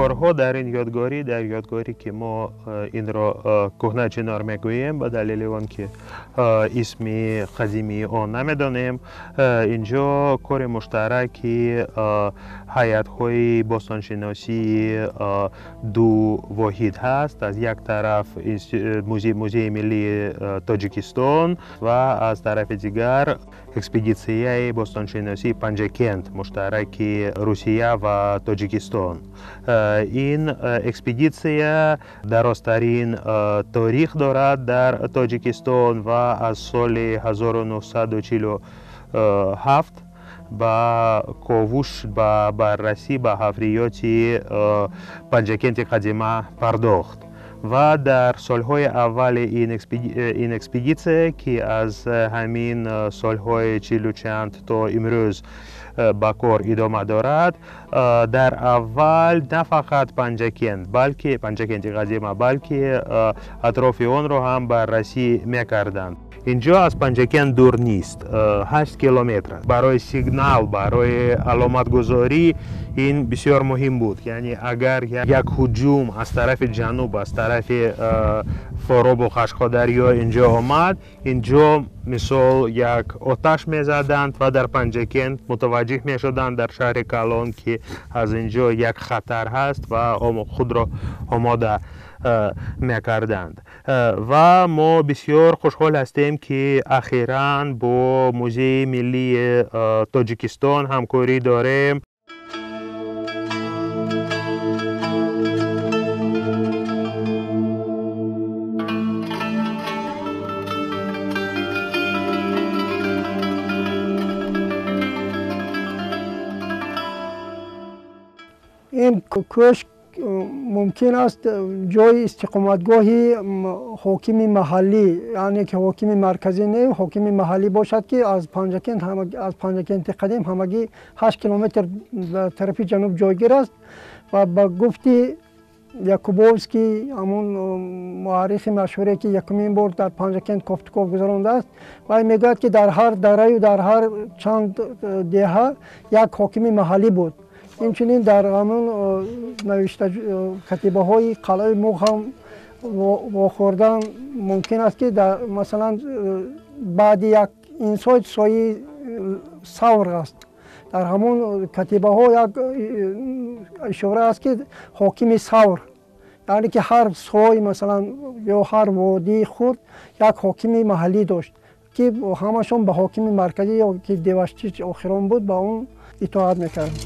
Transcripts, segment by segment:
Корҳо дар ин ёдгорӣ, дар ёдгорӣ ки мо инро кӯҳна чинор мегӯем, ба далели он ки исми қадимии он намедонем, инҷо кори муштараки ҳайатҳои бостоншиносии ду воҳид ҳаст. Аз як тараф музеи миллии Тоҷикистон ва аз тарафи дигар экспедитсияи бостоншиносии Панҷакент, муштараки Русия ва Тоҷикистон. Ин экспедитсия дарозтарин торих дорад дар Тоҷикистон ва аз соли 1947 ба ковуш, ба баррасӣ, ба ҳафриёти Панҷакенти қадима пардохт. Ва дар солҳои аввали ин экспедитсия, ки аз ҳамин солҳои чилу чанд то имрӯз ба кор идома дорад, дар аввал на фақат Панҷакент, балки Панҷакенти қадима, балки атрофи онро ҳам баррасӣ мекарданд. Инҷо аз Панҷакент дур нест, 8 километр. Барои сигнал, барои аломатгузорӣ ин бисёр муҳим буд. Яъне агар як ҳуҷум аз тарафи ҷануб, аз тарафи Форобу Қашқодарё инҷо омад, инҷо мисол як оташ мезаданд ва дар Панҷакент мутаваҷҷеҳ мешуданд дар шаҳри Калон, ки аз инҷо як хатар ҳаст ва худро омода мекарданд. Ва мо бисёр хушҳол ҳастем, ки ахиран бо Музеи миллии Тоҷикистон ҳамкорӣ дорем. Ин кӯшк мумкин аст ҷои истиқоматгоҳи ҳокими маҳаллӣ, яъне ки ҳокими марказӣ не, ҳокими маҳаллӣ бошад, ки аз Панҷакент, аз Панҷакенти қадим ҳамагӣ 8 километр ба тарафи ҷануб ҷойгир аст. Ва ба гуфти Якубовский, ҳамун муаррихи машҳуре, ки якумин бор дар Панҷакент кофтуков гузарондааст, вай мегӯяд, ки дар ҳар дараю дар ҳар чанд деҳа як ҳокими маҳаллӣ буд. Инчунин дар ҳамун навишта катибаҳои қалъаи Муғ ҳам вохӯрдан мумкин аст, ки масалан баъди як инсои сои савр аст. Дар ҳамун катибаҳо як ишора аст, ки ҳокими савр, яъне ки ҳар сой масалан ё ҳар водии хурд як ҳокими маҳаллӣ дошт, ки ҳамашон ба ҳокими марказӣ ё ки Деваштич охирон буд, ба он итоат мекард.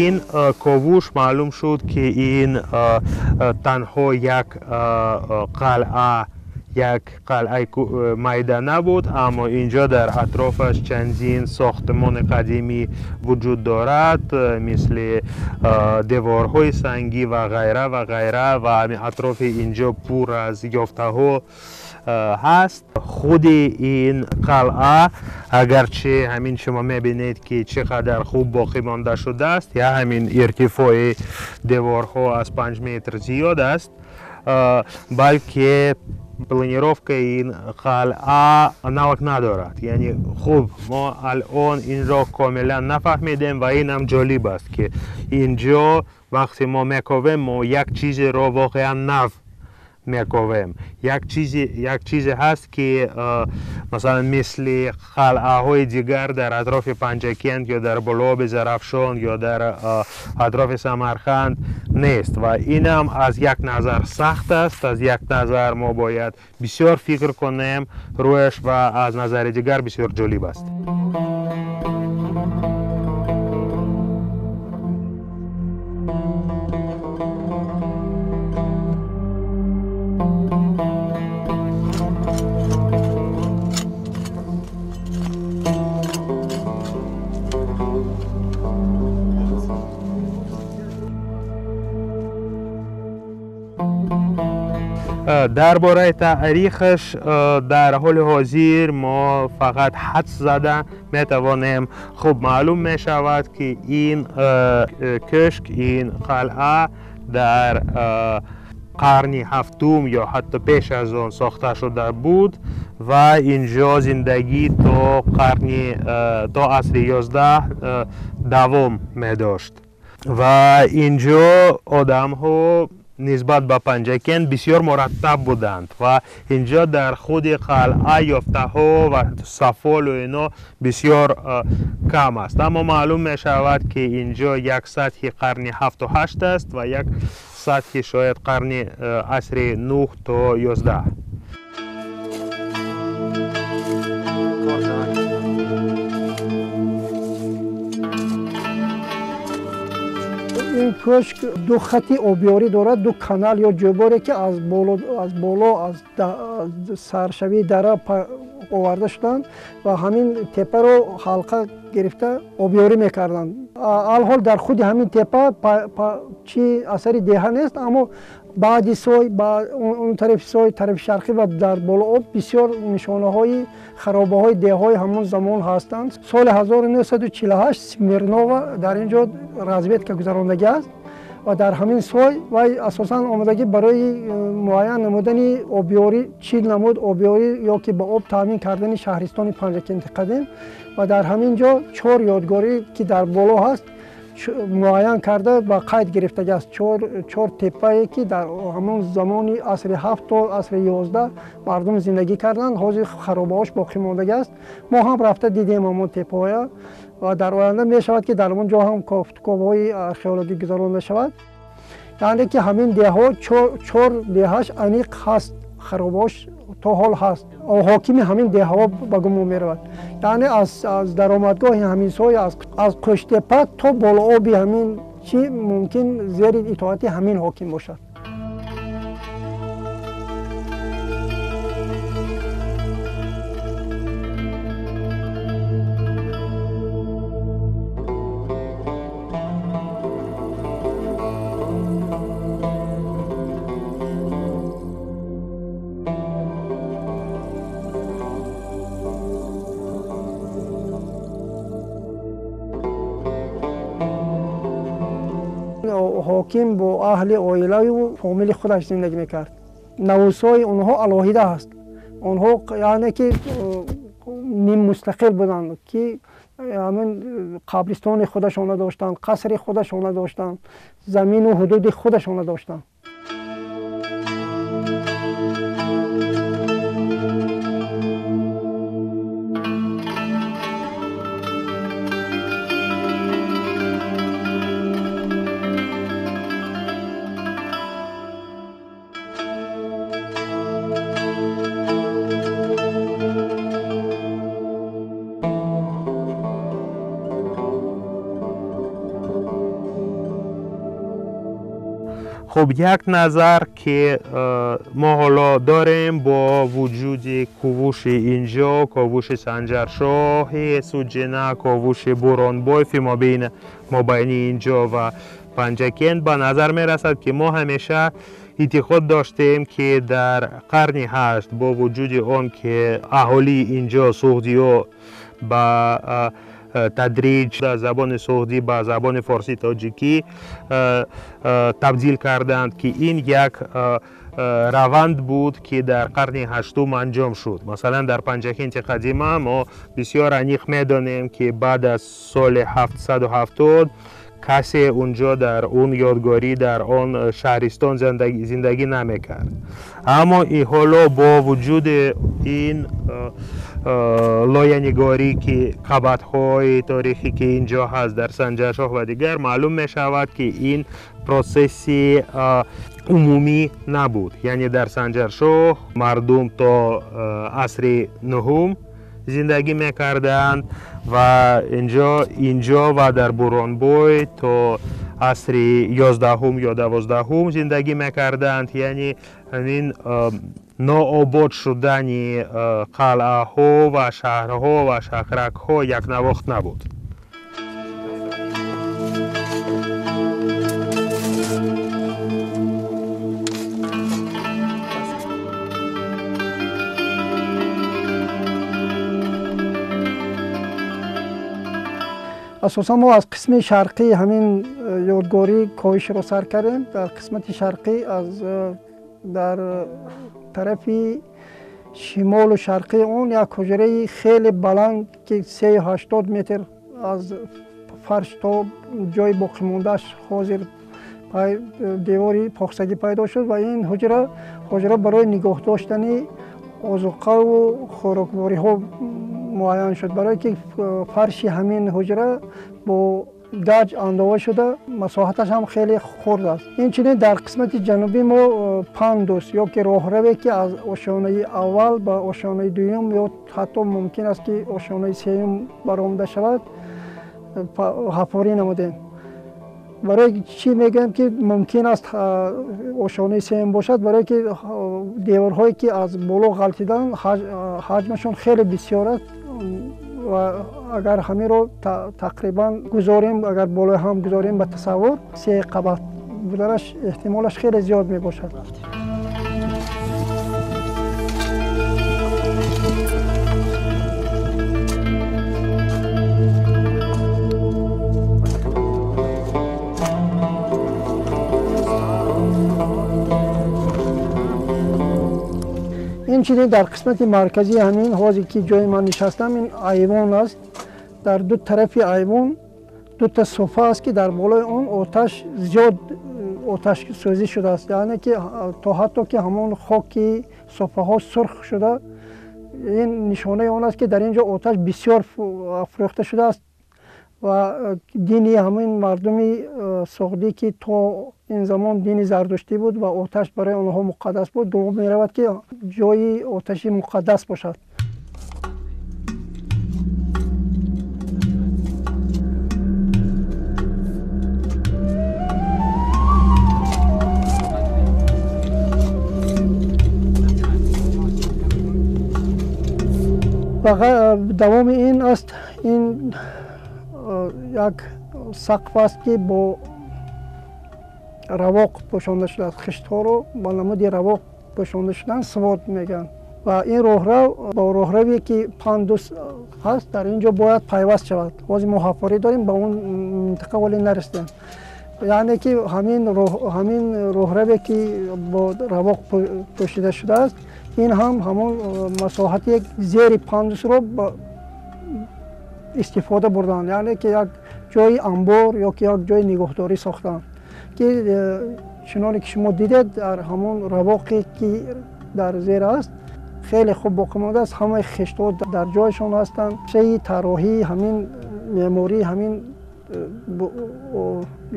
Ин ковуш маълум шуд, ки ин танҳо як қалъа, як қалъаи майда набуд, аммо инҷо дар атрофаш чандин сохтмони қадимӣ вуҷуд дорад, мисли деворҳои сангӣ ва ғайра ва ғайра, ва атрофи инҷо пур аз ёфтаҳо ҳаст. Худи ин қалъа, агарчи ҳамин шумо мебинед, ки чӣ қадар хуб боқӣ монда шудааст, я ҳамин иртифои деворҳо аз 5 метр зиёд аст, балки планировкаи ин қалъа аналог надорад. Яъне хуб, мо алон инро комилан нафаҳмидем ва инам ҷолиб аст, ки инҷо вақте мо мековем, мо як чизеро воқеан нав мековем. Як чизе ҳаст, ки масалан мисли қалъаҳои дигар дар атрофи Панҷакент ё дар болооби Зарафшон ё дар атрофи Самарқанд нест. Ва инам аз як назар сахт аст, аз як назар мо бояд бисёр фикр кунем рӯяш ва аз назари дигар бисёр ҷолиб аст. Дар бораи таърихаш дар ҳоли ҳозир мо фақат ҳадс зада метавонем. Хуб маълум мешавад, ки ин кӯшк, ин қалъа дар қарни ҳафтум ё ҳатто пеш аз он сохта шуда буд ва инҷо зиндагӣ то қарни то асри 11 давом медошт ва инҷо одамҳо нисбат ба Панҷакент бисёр мураттаб буданд ва инҷо дар худи қалъа ёфтаҳо ва сафолу ино бисёр кам аст. Аммо маълум мешавад, ки инҷо як сатҳи қарни 7 ва 8 аст ва як сатҳи шояд қарни асри 9 то 11. Ин кӯшк ду хати обёрӣ дорад, ду канал ё ҷӯборе, ки аз боло аз саршавии дара оварда шуданд ва ҳамин тепаро ҳалқа гирифта обёрӣ мекарданд. Алҳол дар худи ҳамин тепа чи асари деҳа нест, аммо баъди сой, он тарафи сой, тарафи шарқӣ ва дар болооб бисёр нишонаҳои харобаҳои деҳҳои ҳамон замон ҳастанд. Соли 1948 Смирнова дар ин ҷо разведка гузарондагӣ аст ва дар ҳамин сой вай асосан омодагӣ барои муайян намудани обёрӣ, чӣ намуд обёрӣ ё ки ба об таъмин кардани шаҳристони Панҷакенти қадим, ва дар ҳамин ҷо чор ёдгорӣ, ки дар боло ҳаст, муайян карда ба қайд гирифтагиаст. Чор теппае, ки дар ҳамон замони асри 7 то асри 11 мардум зиндагӣ карданд, ҳозир харобаҳош боқӣ мондагиаст. Мо ҳам рафта дидем ҳамон теппаҳоя ва дар оянда мешавад, ки дар он ҷо ҳам кофтуковҳои археологӣ гузаронда шавад. Яъне ки ҳамин деҳҳо, чор деҳаш аниқ ҳаст, харобаҳош то ҳол ҳаст. Ҳокими ҳамин деҳаҳо ба гумон меравад, яъне аз даромадгоҳи ҳамин сой, аз Қӯштепа то болооби ҳамин чӣ мумкин зери итоати ҳамин ҳоким бошад. Ҳоким бо аҳли оилаю фомили худаш зиндагӣ мекард. Навусҳои онҳо алоҳида ҳаст. Онҳо яъне ки ниммустақил буданд, ки ҳамин қабристони худашона доштанд, қасри худашона доштанд, замину ҳудуди худашона доштанд. Хуб, як назар, ки мо ҳоло дорем, бо вуҷуди ковуши инҷо, ковуши Санҷаршоҳи Суҷина, ковуши Буронбой фи мобайни инҷо ва Панҷакент, ба назар мерасад, ки мо ҳамеша эътиқод доштем, ки дар қарни 8, бо вуҷуди он ки аҳолии инҷо, суғдиё, ба тадриҷ забони суғдӣ ба забони форсӣ тоҷикӣ табдил карданд, ки ин як раванд буд, ки дар қарни ҳаштум анҷом шуд. Масалан, дар Панҷакенти қадима мо бисёр аниқ медонем, ки баъд аз соли 770 касе унҷо дар он ёдгорӣ, дар он шаҳристон зиндагӣ намекард. Аммо ҳоло бо вуҷуди ин лоянигорӣ, ки қабатҳои торихӣ, ки инҷо ҳаст, дар Санҷаршоҳ ва дигар, маълум мешавад, ки ин процесси умумӣ набуд. Яъне дар Санҷаршоҳ мардум то асри нуҳум зиндагӣ мекарданд ва инҷо ва дар Буронбой то асри 11-ум ё 12-ум зиндагӣ мекарданд. Яъне ҳамин нообод шудани қалъаҳо ва шаҳрҳо ва шаҳракҳо якнавохт набуд. Асосан мо аз қисми шарқии ҳамин ёдгорӣ коҳишро сар кардем. Дар қисмати шарқӣ, аз дар тарафи шимолу шарқии он як ҳуҷраи хеле баланд, ки 3,80 метр аз фарш то ҷои боқимондааш ҳозир девори похсагӣ пайдо шуд ва ин ҳуҷра барои нигоҳ доштани озуқаву хӯроквориҳо муайян шуд, барое ки фарши ҳамин ҳуҷра бо гаҷ андова шуда, масоҳаташ ҳам хеле хурд аст. Инчунин дар қисмати ҷанубӣ мо пандус ё ки роҳраве ки аз ошёнаи аввал ба ошёнаи дуюм ё ҳатто мумкин аст ки ошёнаи сеюм баромада шавад, ҳафорӣ намудем. Барои чӣ мегӯям ки мумкин аст ошёнаи сеюм бошад? Барое ки деворҳое ки аз боло ғалтидан ҳаҷмашон хеле бисёр аст ва агар ҳаминро тақрибан гузорем, агар болои ҳам гузорем, ба тасаввур се қабат буданаш эҳтимолаш хеле зиёд мебошад. Инчунин дар қисмати марказии ҳамин ҳозир ки ҷои ман нишастам, ин айвон аст. Дар ду тарафи айвон дута софа аст ки дар болои он оташ зиёд оташсӯзӣ шудааст, яъне ки то ҳатто ки ҳамон хоки софаҳо сурх шуда. Ин нишонаи он аст ки дар ин ҷо оташ бисёр афрӯхта шудааст ва дини ҳамин мардуми суғдӣ ки то ин замон дини зардуштӣ буд ва оташ барои онҳо муқаддас буд, гумон меравад ки ҷои оташи муқаддас бошад. Ва давоми ин аст, ин як сақф аст ки бо равоқ пӯшонда шудааст. Хиштҳоро ба намуди равоқ пӯшонда шудан свод мегӯянд ва ин роҳрав бо роҳраве ки пандус ҳаст дар ин ҷо бояд пайваст шавад. Ҳозир мо ҳафорӣ дорем, ба он минтақа вале нарасидем. Яъне ки ҳамин роҳраве ки бо равоқ пӯшида шудааст, ин ҳам ҳамон масоҳати зери пандусро истифода бурданд, яъне ки як ҷои анбор ё ки як ҷои нигоҳдорӣ сохтанд ки чуноне ки шумо дидед дар ҳамон равоқе ки дар зер аст хеле хуб боқӣ мондааст. Ҳамаи хиштҳо дар ҷойшон ҳастанд. Шайи тарроҳии ҳамин меъмории ҳамин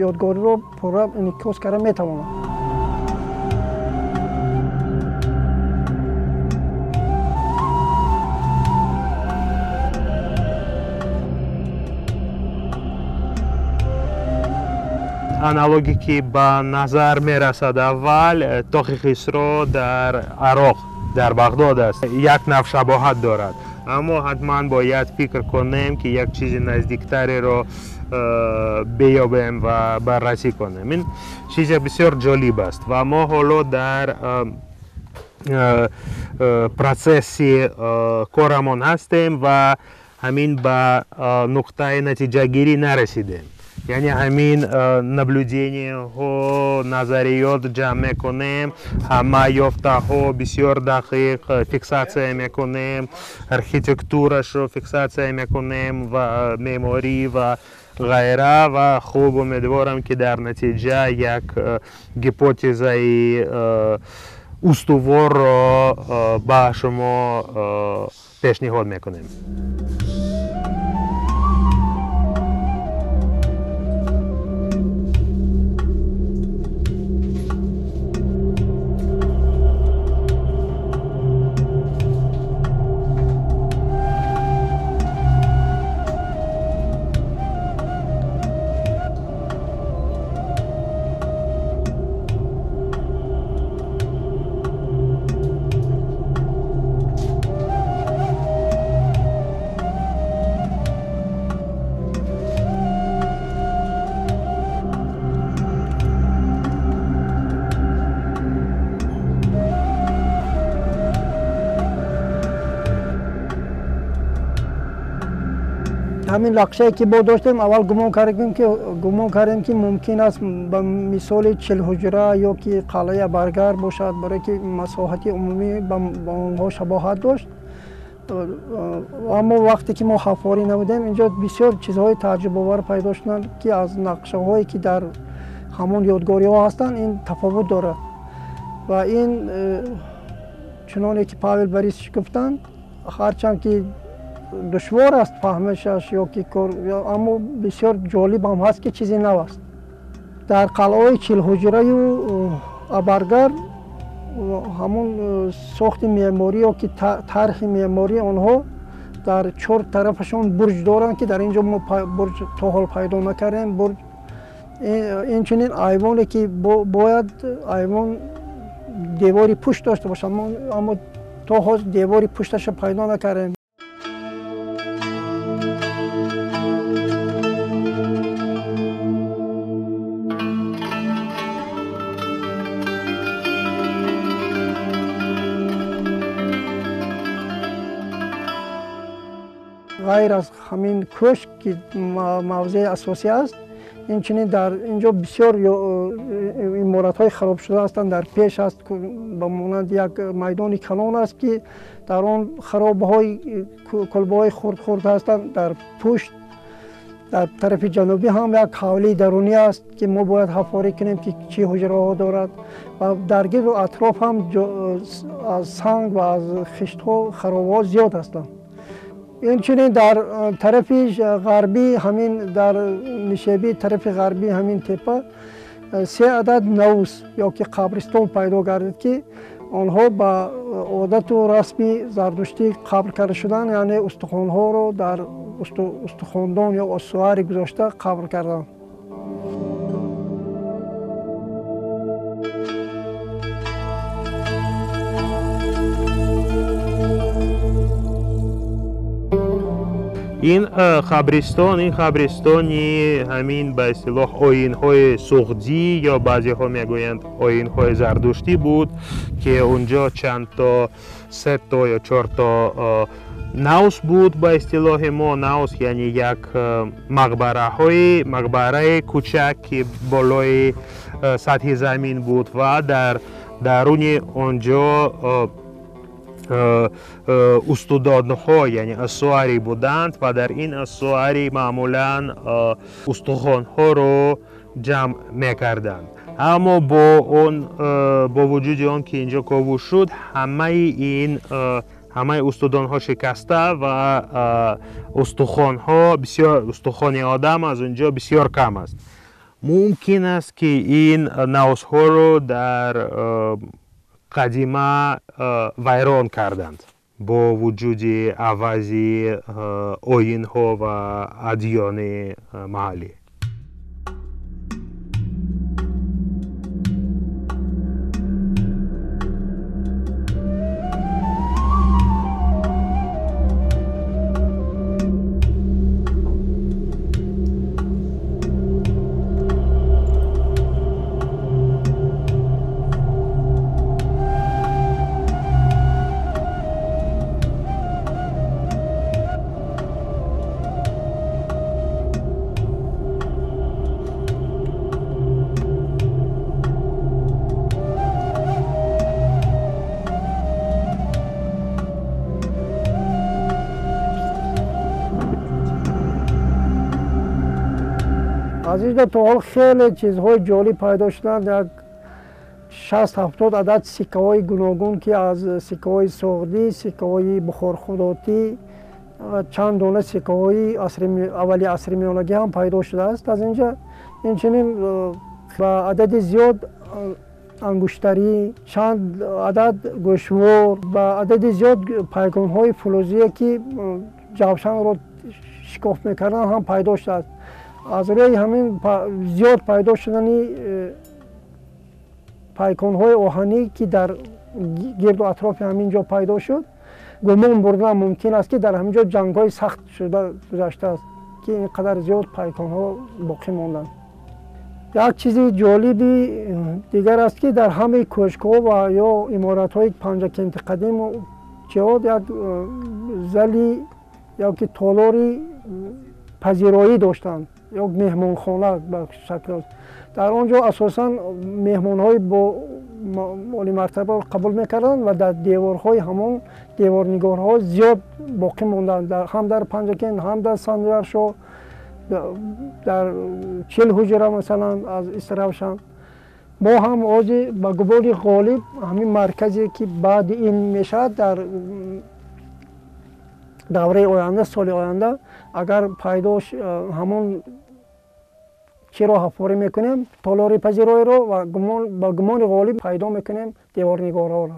ёдгориро пурра инъикос карда метавонад. Аналоги ки ба назар мерасад аввал Тоқи Хисро дар Ароқ, дар Бағдод аст, як нав шабоҳат дорад, аммо ҳатман бояд фикр кунем ки як чизи наздиктареро биёбем ва баррасӣ кунем. Ин чизе бисёр ҷолиб аст ва мо ҳоло дар процесси корамон ҳастем ва ҳамин ба нуқтаи натиҷагирӣ нарасидем. Яъне ҳамин наблюдениҳо, назариёт ҷамъ мекунем, ҳама ёфтаҳо бисёр дақиқ фиксатсия мекунем, архитектурашро фиксатсия мекунем ва меъморӣ ва ғайра. Ва хуб умедворам ки дар натиҷа як гипотезаи устуворро ба шумо пешниҳод мекунем. Ҳамин нақшае ки мо доштем, аввал гумон кардем ки мумкин аст ба мисоли чилҳуҷра ё ки қалъаи Абаргар бошад, барое ки масоҳати умумӣ ба онҳо шабоҳат дошт. Аммо вақте ки мо ҳаффорӣ намудем, инҷо бисёр чизҳои тааҷҷубовар пайдо шуданд, ки аз нақшаҳое ки дар ҳамон ёдгориҳо ҳастанд, ин тафовут дорад. Ва ин чуноне ки Павел Борисович гуфтанд, ҳарчанд ки душвор аст фаҳмишаш ё ки кор, аммо бисёр ҷолиб ҳам ҳаст, ки чизи нав аст. Дар қалъаҳои Чилҳуҷраю Абаргар ҳамон сохти меъморӣ ё ки тарҳи меъмории онҳо дар чор тарафашон бурҷ доранд, ки дар ин ҷо мо бурҷ то ҳол пайдо накардем. Бурҷ инчунин айвоне ки бояд айвон девори пушт дошта бошад, аммо то ҳол девори пушташа пайдо накардем. Ғайр аз ҳамин кӯшк, ки мавзеи асосӣ аст, инчунин дар инҷо бисёр иморатҳои харобшуда ҳастанд. Дар пеш аст, ба монанди як майдони калон аст, ки дар он харобаҳои кулбаҳои хурд-хурд ҳастанд. Дар пушт, дар тарафи ҷанубӣ ҳам як ҳавлии дарунӣ аст, ки мо бояд ҳаффорӣ кунем, ки чӣ ҳуҷраҳо дорад. Ва дар гирду атроф ҳам аз санг ва аз хиштҳо харобаҳо зиёд ҳастанд. Инчунин дар тарафи ғарбӣ, ҳамин дар нишебии тарафи ғарбии ҳамин тепа се адад навс ё ки қабристон пайдо гардид, ки онҳо ба одату расми зардуштӣ қабр карда шуданд, яъне устухонҳоро дар устухондон ё осуари гузошта қабр карданд. Ин қабристон, ин қабристони ҳамин ба истилоҳ оинҳои суғдӣ ё баъзеҳо мегӯянд оинҳои зардуштӣ буд, ки унҷо чанд то, се то ё чор то навс буд. Ба истилоҳи мо навс яъне як мақбараи кӯчак, ки болои сатҳи замин буд ва дар даруни онҷо устудонҳо, яъне асуари буданд ва дар ин асуари маъмулан устухонҳоро ҷамъ мекарданд. Аммо бо вуҷуди он ки инҷо ковуш шуд, ҳамаи устудонҳо шикаста ва устухонҳо бисёр, устухони одам аз онҷо бисёр кам аст. Мумкин аст, ки ин навсҳоро дар қадима вайрон карданд бо вуҷуди авази оинҳо ва адёни маҳаллӣ. Аз инҷо то ҳол хеле чизҳои ҷолиб пайдо шуданд. Як 60-70 адад сиккаҳои гуногун, ки аз сиккаҳои соғдӣ, сиккаҳои бухорхудотӣ ва чанд дона сиккаҳои аввали асри миёнагӣ ҳам пайдо шудааст аз инҷа. Инчунин ба адади зиёд ангуштарӣ, чанд адад гӯшвор, ба адади зиёд пайконҳои фулӯзие, ки ҷавшанро шикоф мекарданд, ҳам пайдо шудааст. Аз рӯи ҳамин зиёд пайдо шудани пайконҳои оҳанӣ, ки дар гирду атрофи ҳамин ҷо пайдо шуд, гумон бурдан мумкин аст, ки дар ҳамин ҷо ҷангҳои сахт шуда гузаштааст, ки ин қадар зиёд пайконҳо боқӣ монданд. Як чизи ҷолиби дигар аст, ки дар ҳамаи кӯшкҳо ва ё иморатҳои Панҷакенти қадиму чиҳод як зали ё ки толори пазироӣ доштанд ё меҳмонхона ба шакл. Дар он ҷо асосан меҳмонҳои олимартаба қабул мекарданд ва дар деворҳои ҳамон деворнигорҳо зиёд боқӣ монданд, ҳам дар Панҷакент, ҳам дар Санҷаршоҳ, дар 40 ҳуҷра масалан аз Истаравшан. Мо ҳам ҳозир ба гумони ғолиб ҳамин марказе ки баъди ин мешавад, дар давраи оянда, соли оянда агар пайдо ҳамон чиро ҳаффорӣ мекунем, толори пазироиро, ва ба гумони ғолиб пайдо мекунем деворнигорҳоро.